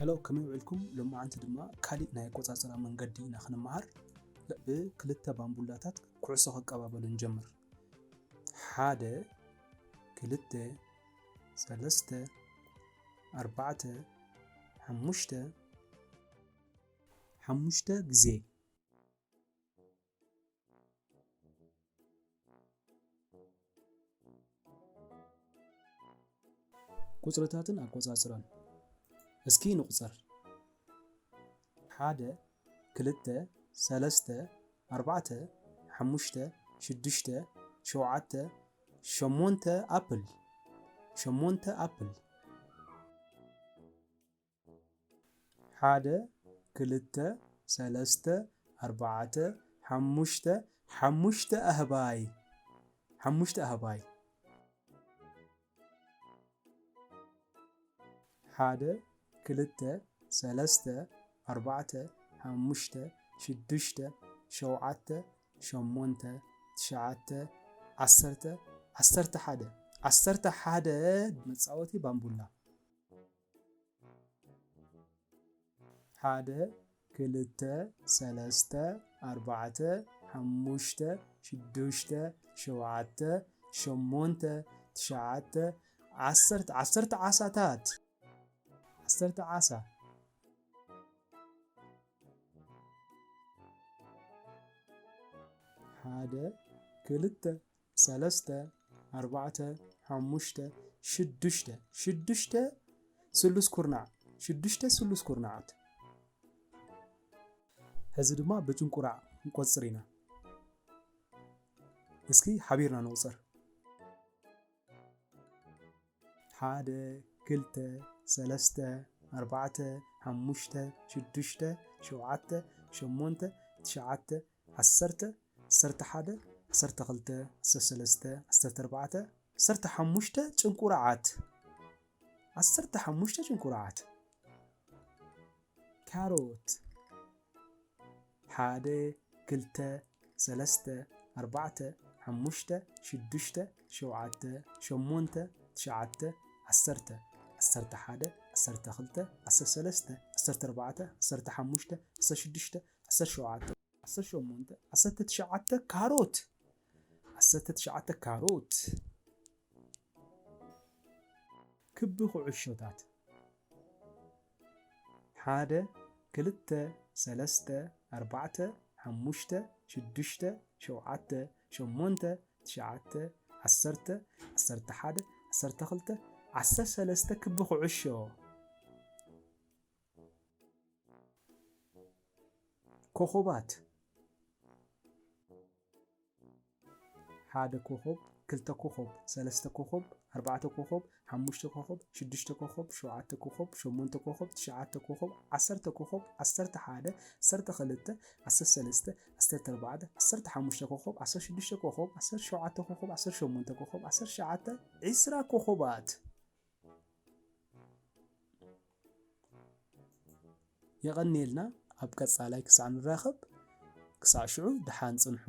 ሄሎ፣ ከመይ ውዒልኩም? ሎማዓንቲ ድማ ካሊእ ናይ ኣቆጻጽራ መንገዲ ኢና ክንመሃር። ብክልተ ባምቡላታት ኩዕሶ ከቀባበሉ ንጀምር። ሓደ፣ ክልተ፣ ሰለስተ፣ ኣርባዕተ፣ ሓሙሽተ፣ ሓሙሽተ ግዜ። ቁጽርታትን ኣቆጻጽራን እስኪ ንቑጸር። ሓደ፣ ክልተ፣ ሰለስተ፣ ኣርባዕተ፣ ሓሙሽተ፣ ሽዱሽተ፣ ሸውዓተ፣ ሸሞንተ ኣፕል። ሸሞንተ ኣፕል። ሓደ፣ ክልተ፣ ሰለስተ፣ ኣርባዕተ፣ ሓሙሽተ፣ ሓሙሽተ ኣህባይ። ሓሙሽተ ኣህባይ። ሓደ፣ ክልተ፣ ሰለስተ፣ ኣርባዕተ፣ ሓሙሽተ፣ ሽዱሽተ፣ ሸውዓተ፣ ሸሞንተ፣ ትሽዓተ፣ ዓሰርተ፣ ዓሰርተ ሓደ። ዓሰርተ ሓደ መጻወቲ ባምቡላ። ሓደ፣ ክልተ፣ ሰለስተ፣ ኣርባዕተ፣ ሓሙሽተ፣ ሽዱሽተ፣ ሸውዓተ፣ ሸሞንተ፣ ትሽዓተ፣ ዓሰርተ፣ ዓሰርተ ዓሳታት። ዓሰርተ ዓሳ። ሓደ፣ ክልተ፣ ሰለስተ፣ ኣርባዕተ፣ ሓሙሽተ፣ ሽዱሽተ። ሽዱሽተ ስሉስ ኩርናዕ። ሽዱሽተ ስሉስ ኩርናዓት። ሕዚ ድማ ብጭንቁራዕ ክንቆጽር ኢና። እስኪ ሓቢርና ንቑጸር። ሓደ፣ ክልተ፣ ሰለስተ፣ ኣርባዕተ፣ ሓሙሽተ፣ ሽዱሽተ፣ ሸውዓተ፣ ሸሞንተ፣ ትሽዓተ፣ ዓሰርተ፣ ዓሰርተ ሓደ፣ ዓሰርተ ክልተ፣ ዓሰርተ ሰለስተ፣ ዓሰርተ ኣርባዕተ፣ ዓሰርተ ሓሙሽተ ጭንቁራዓት። ዓሰርተ ሓሙሽተ ጭንቁራዓት። ካሮት። ሓደ፣ ክልተ፣ ሰለስተ፣ ኣርባዕተ፣ ሓሙሽተ፣ ሽዱሽተ፣ ሸውዓተ፣ ሸሞንተ፣ ትሽዓተ፣ ዓሰርተ፣ ዓሰርተ ሓደ፣ ዓሰርተ ክልተ፣ ዓሰርተ ሰለስተ፣ ዓሰርተ ኣርባዕተ፣ ዓሰርተ ሓሙሽተ፣ ዓሰርተ ሽዱሽተ፣ ዓሰርተ ሸውዓተ፣ ዓሰርተ ሸሞንተ፣ ዓሰርተ ትሽዓተ ካሮት። ዓሰርተ ትሽዓተ ካሮት። ክቢ ኩዕሾታት። ሓደ፣ ክልተ፣ ሰለስተ፣ ኣርባዕተ፣ ሓሙሽተ፣ ሽዱሽተ፣ ሸውዓተ፣ ሸሞንተ፣ ትሽዓተ፣ ዓሰርተ፣ ዓሰርተ ሓደ፣ ዓሰርተ ክልተ፣ ዓሰርተ ሰለስተ ክቢ ኩዕሾ። ኮኾባት። ሓደ ኮኾብ፣ ክልተ ኮኾብ፣ ሰለስተ ኮኾብ፣ ኣርባዕተ ኮኾብ፣ ሓሙሽተ ኮኾብ፣ ሽዱሽተ ኮኾብ፣ ሸውዓተ ኮኾብ፣ ሸሞንተ ኮኾብ፣ ትሽዓተ ኮኾብ፣ ዓሰርተ ኮኾብ፣ ዓሰርተ ሓደ፣ ዓሰርተ ክልተ፣ ዓሰርተ ሰለስተ፣ ዓሰርተ ኣርባዕተ፣ ዓሰርተ ሓሙሽተ ኮኾብ፣ ዓሰርተ ሽዱሽተ ኮኾብ፣ ዓሰርተ ሸውዓተ ኮኾብ፣ ዓሰርተ ሸሞንተ ኮኾብ፣ ዓሰርተ ትሽዓተ፣ ዒስራ ኮኾባት። የቐንየልና። ኣብ ቀጻላይ ክሳዕ ንራኸብ፣ ክሳዕ ሽዑ ደሓን ጽንሑ።